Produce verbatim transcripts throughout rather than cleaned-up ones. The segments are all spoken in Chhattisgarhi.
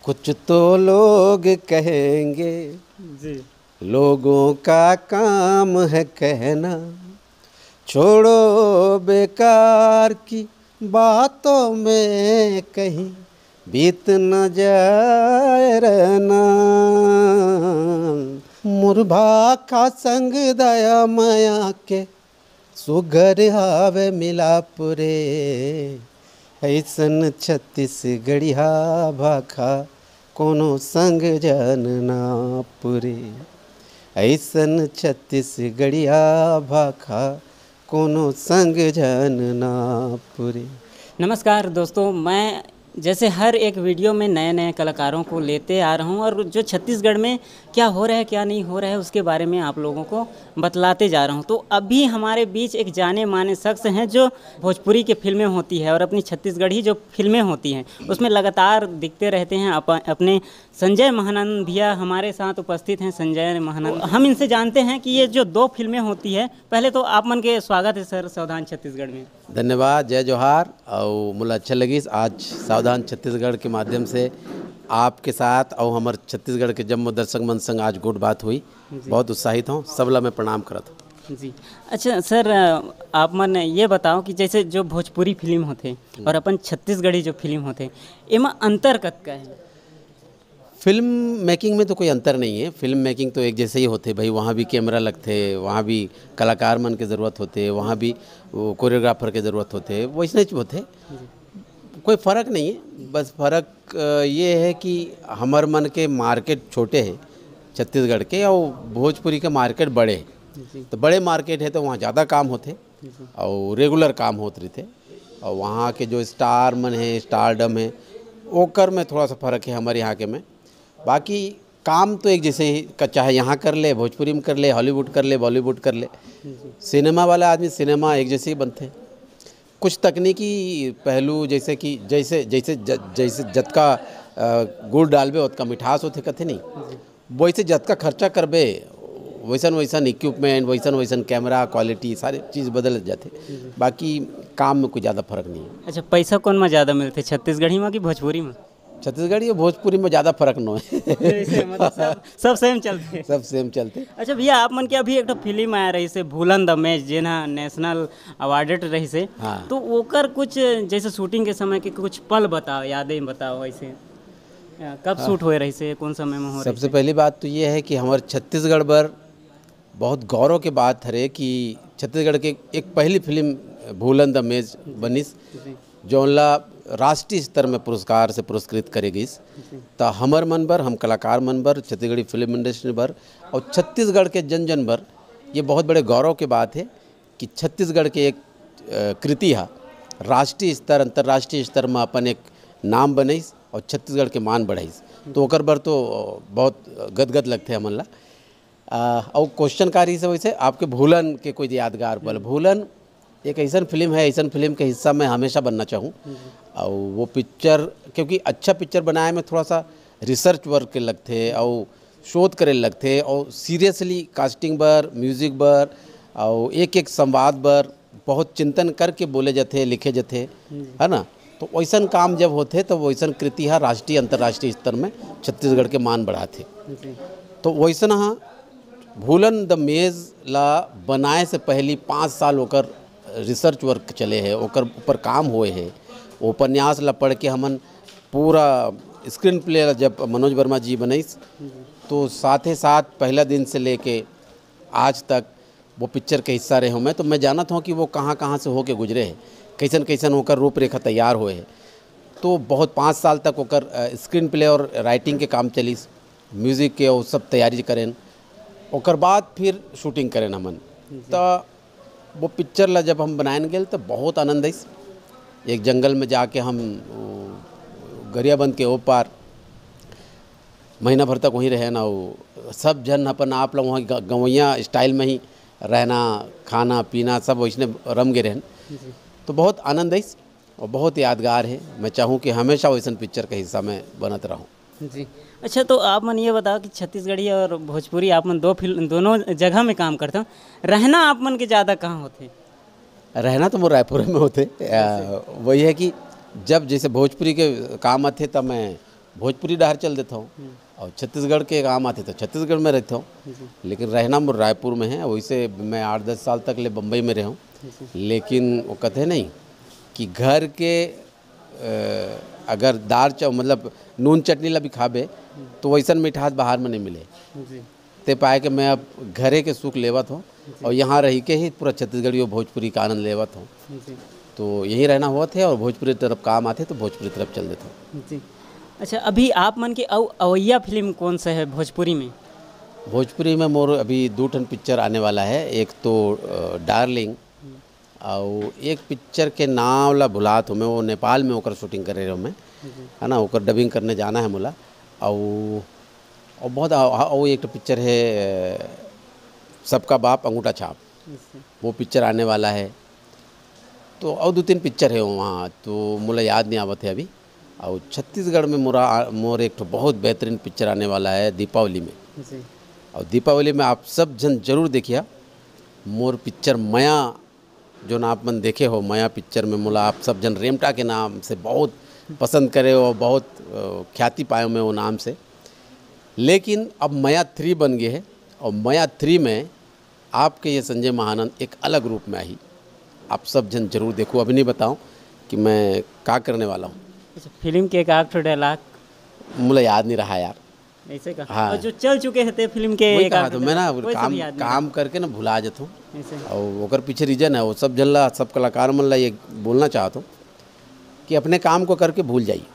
कुछ तो लोग कहेंगे, जी। लोगों का काम है कहना, छोड़ो बेकार की बातों में कहीं बीत न जाए रहना। मुरभाखा संग दया मया के सुघर हावे मिलाप रे, ऐसन छत्तीसगढ़िया भाखा कोनो संग जन नाप रे, ऐसन छत्तीसगढ़िया भाखा कोनो संग जन नाप रे। नमस्कार दोस्तों, मैं जैसे हर एक वीडियो में नए नए कलाकारों को लेते आ रहा हूँ और जो छत्तीसगढ़ में क्या हो रहा है, क्या नहीं हो रहा है, उसके बारे में आप लोगों को बतलाते जा रहा हूँ। तो अभी हमारे बीच एक जाने माने शख्स हैं जो भोजपुरी की फिल्में होती है और अपनी छत्तीसगढ़ी जो फिल्में होती हैं उसमें लगातार दिखते रहते हैं। अप, अपने संजय महानंद भैया हमारे साथ उपस्थित हैं। संजय महानंद, हम इनसे जानते हैं कि ये जो दो फिल्में होती है, पहले तो आप मन के स्वागत है सर सावधान छत्तीसगढ़ में। धन्यवाद, जय जोहार। और मोला अच्छा लगिस आज सावधान छत्तीसगढ़ के माध्यम से आपके साथ और हमर छत्तीसगढ़ के जम्मो दर्शक मन संग आज गोठ बात हुई। जी। बहुत उत्साहित हूँ, सबला मैं प्रणाम करत हूँ। जी। अच्छा सर, अ, आप मन ये बताओ कि जैसे जो भोजपुरी फिल्म होथे और अपन छत्तीसगढ़ी जो फिल्म होथे, एमा अंतर कतका है? फिल्म मेकिंग में तो कोई अंतर नहीं है। फिल्म मेकिंग तो एक जैसे ही होथे भाई, वहाँ भी कैमरा लगथे, वहाँ भी कलाकार मन के ज़रूरत होथे, वहाँ भी वो कोरियोग्राफर के ज़रूरत होथे, वैसने ही होथे। कोई फ़र्क नहीं है। बस फ़र्क, अ, ये है कि हमर मन के मार्केट छोटे है छत्तीसगढ़ के, और भोजपुरी के मार्केट बड़े है। जी। तो बड़े मार्केट है तो वहाँ ज़्यादा काम होथे जी। और रेगुलर काम होत रहिथे। और वहाँ के जो स्टार मन है, स्टारडम है, ओकर में थोड़ा सा फ़र्क है हमर यहाँ के में। बाकी काम तो एक जैसे ही क-, चाहे यहाँ कर ले, भोजपुरी में कर ले, हॉलीवुड कर ले, बॉलीवुड कर ले, जी। सिनेमा वाला आदमी सिनेमा एक जैसे ही बनथे। कुछ तकनीकी पहलू जैसे कि जैसे, जैसे ज-, जैसे जतका, अ, गुड़ डालबे ओतका मिठास होथे कथे नहीं, जी। वैसे जतका खर्चा करबे वैसन वैसन इक्विपमेंट, वैसन वैसन कैमरा क्वालिटी, सारी चीज़ बदल जाथे। जी। बाकी काम में कोई ज़्यादा फर्क नहीं है। अच्छा, पैसा कौन में ज़्यादा मिलथे, छत्तीसगढ़ी में कि भोजपुरी में? छत्तीसगढ़ी और भोजपुरी में ज़्यादा फर्क नो है। ऐसे मतलब सब, सब सेम चलथे। सब सेम चलथे। अच्छा भैया, आप मन के अभी एक ठो फिल्म आया रहिसे भूलन द मेज, जेन ह नेशनल अवार्डेड रहिसे। हाँ। तो ओकर कुछ जैसे शूटिंग के समय के कुछ पल बताओ, यादें बताओ ऐसे। अ, कब हाँ। शूट होए रहिसे, कौन समय में हो सबसे रहिसे? पहली बात तो ये है कि हमर छत्तीसगढ़ बर बहुत गौरव के बात हरे कि छत्तीसगढ़ के एक पहली फिल्म भूलन द मेज बनिस, जी। जौन ला राष्ट्रीय स्तर में पुरस्कार से पुरस्कृत करे गइस। जी। त हमर मन बर, हम कलाकार मन बर, छत्तीसगढ़ी फिल्म इंडस्ट्री बर और छत्तीसगढ़ के जन जन बर ये बहुत बड़े गौरव के बात है कि छत्तीसगढ़ के एक, अ, कृति हा राष्ट्रीय स्तर, अंतर्राष्ट्रीय स्तर में अपन एक नाम बनइस और छत्तीसगढ़ के मान बढ़ाइस। तो ओकर बर तो, अ, बहुत गदगद लगथे हमन ला। अ, अउ क्वेश्चन का रहिस हे वैसे, आपके भूलन के कोई यादगार पल? हम्म। भूलन एक ऐसन फिल्म है, ऐसन फिल्म के हिस्सा मैं हमेशा बनना चाहूँ। हम्म। अउ वो पिक्चर, क्योंकि अच्छा पिक्चर बनाए में थोड़ा सा रिसर्च वर्क के लगथे, अउ शोध करे लगथे, अउ सीरियसली कास्टिंग बर, म्यूजिक बर, अउ एक एक संवाद बर बहुत चिंतन करके बोले जाथे, लिखे जाथे, हम्म। है ना? तो वैसन काम जब होथे, तो वैसन कृति हा राष्ट्रीय, अंतर्राष्ट्रीय स्तर में छत्तीसगढ़ के मान बढ़ाथे। जी। तो वैसन हा भूलन द मेज ला बनाए से पहली पाँच साल ओकर रिसर्च वर्क चले हे, ओकर ऊपर काम होए हे। वो उपन्यास ला पढ़ के हमन पूरा स्क्रीन प्ले ला जब मनोज वर्मा जी बनइस, जी। तो साथे साथ पहला दिन से लेके आज तक वो पिक्चर के हिस्सा रहे हूँ मैं, तो मैं जानत हूँ कि वो कहाँ कहाँ से होके गुजरे हे, कैसन कैसन ओकर रूपरेखा तैयार होए हे। तो बहुत पाँच साल तक ओकर, अ, स्क्रीन प्ले और राइटिंग के काम चलिस, म्यूजिक के, वो सब तैयारी करेन। ओकर बाद फिर शूटिंग करेन हमन। जी। तो वो पिक्चर ला जब हम बनाएन गेल, तो बहुत आनंद आइस। एक जंगल में जाके हम, वो, गरियाबंद के ओ पार महीना भर तक वहीं रहेन, अउ सब झन अपन आप ला वहाँ ग-, गंवैया स्टाइल में ही रहना, खाना, पीना सब वैसने रम गे रहेन। जी। तो बहुत आनंद आइस और बहुत यादगार है। मैं चाहूँ कि हमेशा वैसन पिक्चर के हिस्सा में बनत रहूँ। जी। अच्छा, तो आप मन ये बताओ कि छत्तीसगढ़ी और भोजपुरी आप मन दो फिल्म, दोनों जगह में काम करते हो, रहना आप मन के ज़्यादा कहाँ होथे? रहना तो मोर रायपुर में होथे। अ, वही है कि जब जैसे भोजपुरी के काम आथे, तब मैं भोजपुरी डहर चल देता हूँ। और छत्तीसगढ़ के काम आते तो छत्तीसगढ़ में रहता हूँ। लेकिन रहना मोर रायपुर में है। वैसे मैं आठ दस साल तक ले बम्बई में रहा हूँ। लेकिन वो कहते हैं नहीं कि घर के अ, अगर दार चाव मतलब नून चटनी ला भी खाबे तो वैसन मिठास बाहर में नहीं मिले। ते पाए कि मैं अब घरे के सुख लेवत हूँ और यहाँ रही के ही पूरा छत्तीसगढ़ी और भोजपुरी का आनंद लेवत हूँ। तो यहीं रहना हुआ थे और भोजपुरी तरफ काम आते तो भोजपुरी तरफ चल देता हूँ। जी। अच्छा, अभी आप मन के अउ अवैया फिल्म कौन सा है भोजपुरी में? भोजपुरी में मोर अभी दो ठन पिक्चर आने वाला है। एक तो अ, डार्लिंग, और एक पिक्चर के नाम ला भुलात हूँ मैं, वो नेपाल में ओकर शूटिंग करे रहे मैं, है ना, ओकर डबिंग करने जाना है मोला। और और बहुत और एक ठो पिक्चर है अ, सबका बाप अंगूठा छाप, वो पिक्चर आने वाला है। तो और दो तीन पिक्चर है वहाँ, तो मोला याद नहीं आवत है अभी। और छत्तीसगढ़ में मोरा मोर एक ठो बहुत बेहतरीन पिक्चर आने वाला है दीपावली में। जी। और दीपावली में आप सब जन जरूर देखिया मोर पिक्चर मया, जोन आप मन देखे हो मया पिक्चर में मोला आप सब जन रेमटा के नाम से बहुत पसंद करे हो, बहुत अ, ख्याति पाए हो मैं वो नाम से। लेकिन अब मया थ्री बन गए है और मया थ्री में आपके ये संजय महानंद एक अलग रूप में आई। आप सब जन जरूर देखो। अभी नहीं बताऊं कि मैं का करने वाला हूँ। अच्छा, फिल्म के एक आध ठो डायलॉग। मोला याद नहीं रहा यार। ऐसे का? हाँ। और जो चल चुके हैं ते फिल्म के वही एक कहा आध तो ठो मैं ना, डायलॉग, कोई सब काम याद नहीं काम करके ना भुला जाता हूँ। ऐसे। और ओकर पीछे रीजन है, वो सब जन ला, सब कलाकार मन ला ये बोलना चाहता हूँ कि अपने काम को करके भूल जाइए।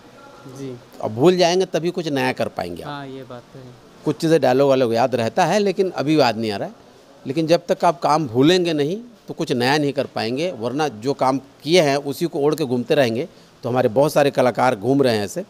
जी। और भूल जाएंगे तभी कुछ नया कर पाएंगे आप। हाँ, ये बात तो है। कुछ चीज़ें डायलॉग वायलॉग याद रहता है लेकिन अभी याद नहीं आ रहा है। लेकिन जब तक आप काम भूलेंगे नहीं तो कुछ नया नहीं कर पाएंगे, वरना जो काम किए हैं उसी को ओढ़ के घूमते रहेंगे। तो हमारे बहुत सारे कलाकार घूम रहे हैं ऐसे,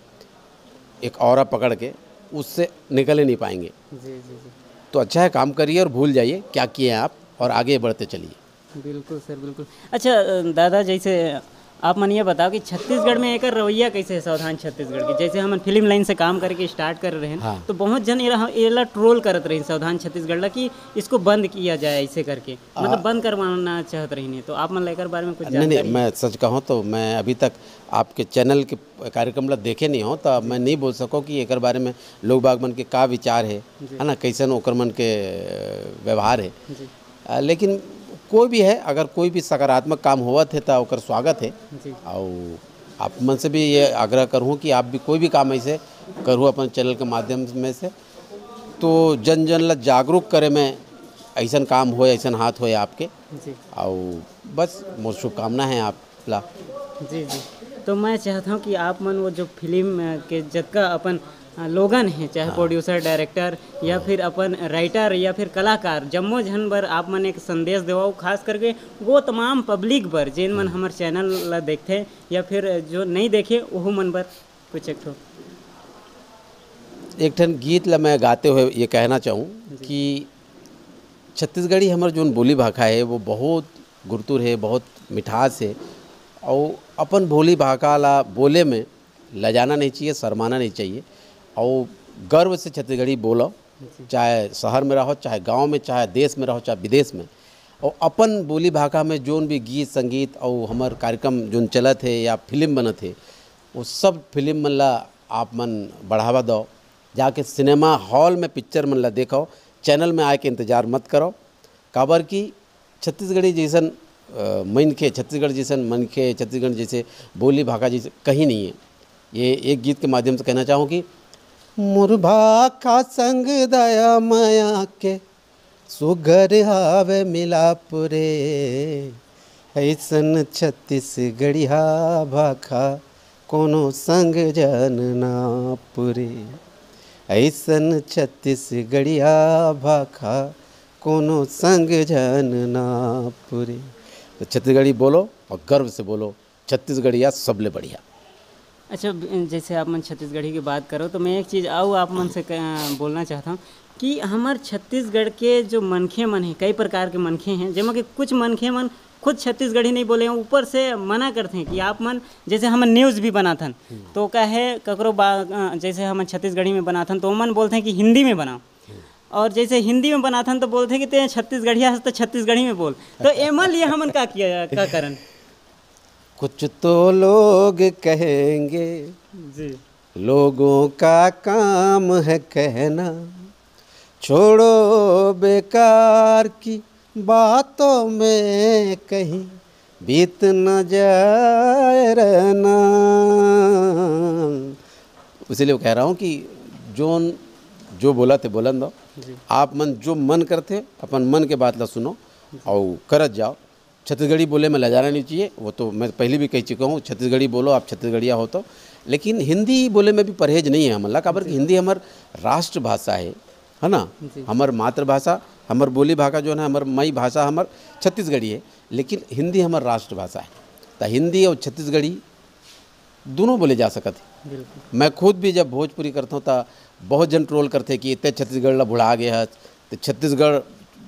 एक ऑरा पकड़ के, उससे निकल ही नहीं पाएंगे। जी जी जी। तो अच्छा है, काम करिए और भूल जाइए क्या किए हैं आप और आगे बढ़ते चलिए। बिल्कुल सर, बिल्कुल। अच्छा अ, दादा, जैसे आप मन ये बताओ कि छत्तीसगढ़ में एकर रवैया कैसे है सावधान छत्तीसगढ़ के? जैसे हमन फिल्म लाइन से काम करके स्टार्ट कर रहे हैं, हाँ। तो बहुत जन एला, एला ट्रोल करत रहे सावधान छत्तीसगढ़ ला कि इसको बंद किया जाए ऐसे करके, मतलब बंद करवाना चाहत रही। तो आप मन ला एकर बारे में कुछ नहीं नहीं, जानकारी? मैं सच कहूँ तो मैं अभी तक आपके चैनल के कार्यक्रम ला देखे नहीं हूँ, तो मैं नहीं बोल सकूँ कि एकर बारे में लोग बाग मन के का विचार है, जी। है ना, कैसन ओकर मन के अ, व्यवहार है। जी। अ, लेकिन कोई भी है, अगर कोई भी सकारात्मक काम होवत है तो ओकर स्वागत है। जी। और आप मन से भी ये आग्रह करूँ कि आप भी कोई भी काम ऐसे करूँ अपन चैनल के माध्यम में से, तो जन जन ला जागरूक करे में ऐसन काम होए, ऐसन हाथ होए आपके। जी। और बस मोर शुभकामना है आप ला। जी जी। तो मैं चाहता हूँ कि आप मन वो जो फिल्म अ, के जतका अपन अ, लोगन है, चाहे प्रोड्यूसर, डायरेक्टर या फिर अपन राइटर या फिर कलाकार, जम्मो झन बर आप मन एक संदेश देवव, खास करके वो तमाम पब्लिक बर जेन मन हमर चैनल ला देखथे या फिर जो नहीं देखे ओहू मन बर कुछ एक ठो। एक ठन गीत ला मैं गाते हुए ये कहना चाहूँ कि छत्तीसगढ़ी हमर जोन बोली भाखा है वो बहुत गुरतुर है, बहुत मिठास है। और अपन बोली भाखा ला बोले में लजाना नहीं चाहिए, शर्माना नहीं चाहिए। और गर्व से छत्तीसगढ़ी बोलो, चाहे शहर में रहो, चाहे गांव में, चाहे देश में रहो, चाहे विदेश में। और अपन बोली भाखा में जोन भी गीत संगीत और हमर कार्यक्रम जोन चलत है या फिल्म बनत है, वो सब फिल्म मन ला आप मन बढ़ावा दो। जाके सिनेमा हॉल में पिक्चर मन ला देखो, चैनल में आए के इंतजार मत करो। काबर कि छत्तीसगढ़ी जैसन अ, मनखे, छत्तीसगढ़ जैसन मनखे, छत्तीसगढ़ जैसे बोली भाखा जैसे कहीं नहीं है। ये एक गीत के माध्यम से कहना चाहूँ कि मोर भाखा संग दया मया के सुगर हावे मिलाप रे, ऐसन छत्तीसगढ़िया भाखा कोनो संग जन नाप रे, ऐसन छत्तीसगढ़िया भाखा कोनो संग जन नाप रे। तो छत्तीसगढ़ी बोलो और गर्व से बोलो, छत्तीसगढ़िया सबले बढ़िया। अच्छा, ब- जैसे आप मन छत्तीसगढ़ी की बात करो तो मैं एक चीज़ और आप मन से क- बोलना चाहता हूँ कि हमार छत्तीसगढ़ के जो मनखे मन हैं, कई प्रकार के मनखे हैं, जेमा के कुछ मनखे मन खुद छत्तीसगढ़ी नहीं बोले हैं, ऊपर से मना करते हैं कि आप मन, जैसे हमन न्यूज़ भी बनाथन तो कहे ककरो बा, अ, जैसे हमन छत्तीसगढ़ी में बनाथन तो ओमन बोलते हैं कि हिंदी में बनाओ, और जैसे हिंदी में बनाथन तो बोलते हैं कि ते छत्तीसगढ़िया हस तो छत्तीसगढ़ी में बोल। तो एमा लिए हमन का किया, का करन? कुछ तो लोग कहेंगे, जी। लोगों का काम है कहना, छोड़ो बेकार की बातों में कहीं बीत न जाए रहना। इसीलिए कह रहा हूँ कि जोन जो बोला थे बोलन दो। जी। आप मन जो मन करते, अपन मन के बात ला सुनो और करत जाओ। छत्तीसगढ़ी बोले में लजाना नहीं चाहिए, वो तो मैं पहले भी कह चुका हूँ, छत्तीसगढ़ी बोलो, आप छत्तीसगढ़िया हो तो। लेकिन हिंदी बोले में भी परहेज नहीं है हमन ला, काबर कि हिंदी हमर राष्ट्रभाषा है, है ना? जी। हमर मातृभाषा, हमर बोली भाखा जो है, हमर माई भाषा हमर छत्तीसगढ़ी है, लेकिन हिंदी हमर राष्ट्रभाषा है। तो हिंदी और छत्तीसगढ़ी दोनों बोले जा सकत है। बिल्कुल। मैं खुद भी जब भोजपुरी करता हूँ तो बहुत जन ट्रोल करते कि इतने छत्तीसगढ़ ला भुला गए है, तो छत्तीसगढ़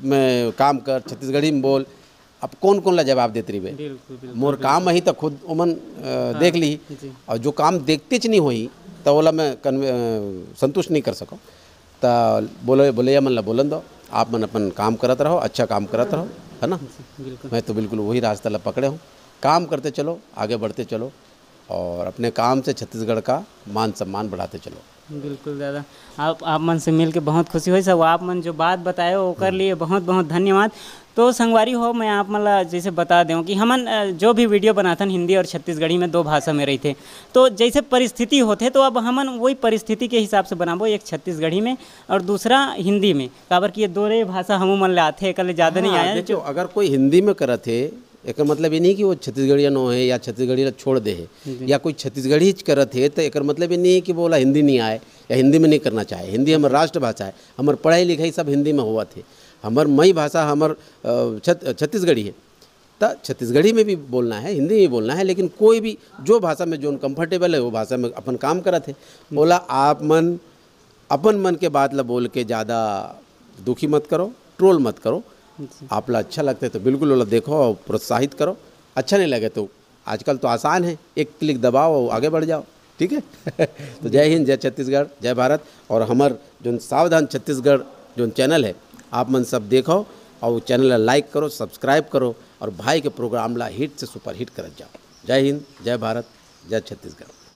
में काम कर, छत्तीसगढ़ी में बोल। अब कौन कौन ला जवाब देते रहिबे? बिल्कुल, बिल्कुल, मोर काम ही तो खुद ओमन अ, देख ली। जी। और जो काम देखते च नहीं होई तो ओला मैं कन्वे- अ, संतुष्ट नहीं कर सकूँ। तो बोले बोले मन ला बोलन दो, आप मन अपन काम करत रहो, अच्छा काम करत रहो, है ना? बिल्कुल। मैं तो बिल्कुल वही रास्ता ला पकड़े हूँ। काम करते चलो, आगे बढ़ते चलो और अपने काम से छत्तीसगढ़ का मान सम्मान बढ़ाते चलो। बिल्कुल दादा, आप आप मन से मिल के बहुत खुशी हुई सब। आप मन जो बात बताए हो ओकर लिए बहुत बहुत धन्यवाद। तो संगवारी हो, मैं आप मन ला जैसे बता दें कि हमन अ, जो भी वीडियो बनाथन हिंदी और छत्तीसगढ़ी में दो भाषा में रहिथे, तो जैसे परिस्थिति होथे तो अब हमन वही परिस्थिति के हिसाब से बनाबो, एक छत्तीसगढ़ी में और दूसरा हिंदी में, काबर कि ये दो रे भाषा हमू मन ले आथे, एकर ले ज़्यादा नहीं हाँ, आया। देखो, अगर कोई हिंदी में करत है, एकर मतलब ये नहीं कि वो छत्तीसगढ़िया नो है या छत्तीसगढ़ी ला छोड़ दे है, जी। या कोई छत्तीसगढ़ी च करत है तो एकर मतलब ये नहीं है कि वो ला हिंदी नहीं आए या हिंदी में नहीं करना चाहे। हिंदी हमर राष्ट्रभाषा है, हमर पढ़ाई लिखाई सब हिंदी में होवत है। हमर मई भाषा हमर अ, छत- छत्तीसगढ़ी है, तो छत्तीसगढ़ी में भी बोलना है, हिंदी में भी बोलना है, लेकिन कोई भी जो भाषा में जोन कंफर्टेबल है वो भाषा में अपन काम करत है। ओला आप मन अपन मन के बात ला बोल के ज़्यादा दुखी मत करो, ट्रोल मत करो। जी। आप ला अच्छा लगता है तो बिल्कुल ओला देखो और प्रोत्साहित करो। अच्छा नहीं लगे तो आजकल तो आसान है, एक क्लिक दबाओ और आगे बढ़ जाओ, ठीक है? तो जय हिंद, जय छत्तीसगढ़, जय भारत। और हमर जोन सावधान छत्तीसगढ़ जोन चैनल है, आप मन सब देखो और चैनल ला लाइक करो, सब्सक्राइब करो और भाई के प्रोग्राम ला हिट से सुपर हिट करत जाओ। जय हिंद, जय भारत, जय छत्तीसगढ़।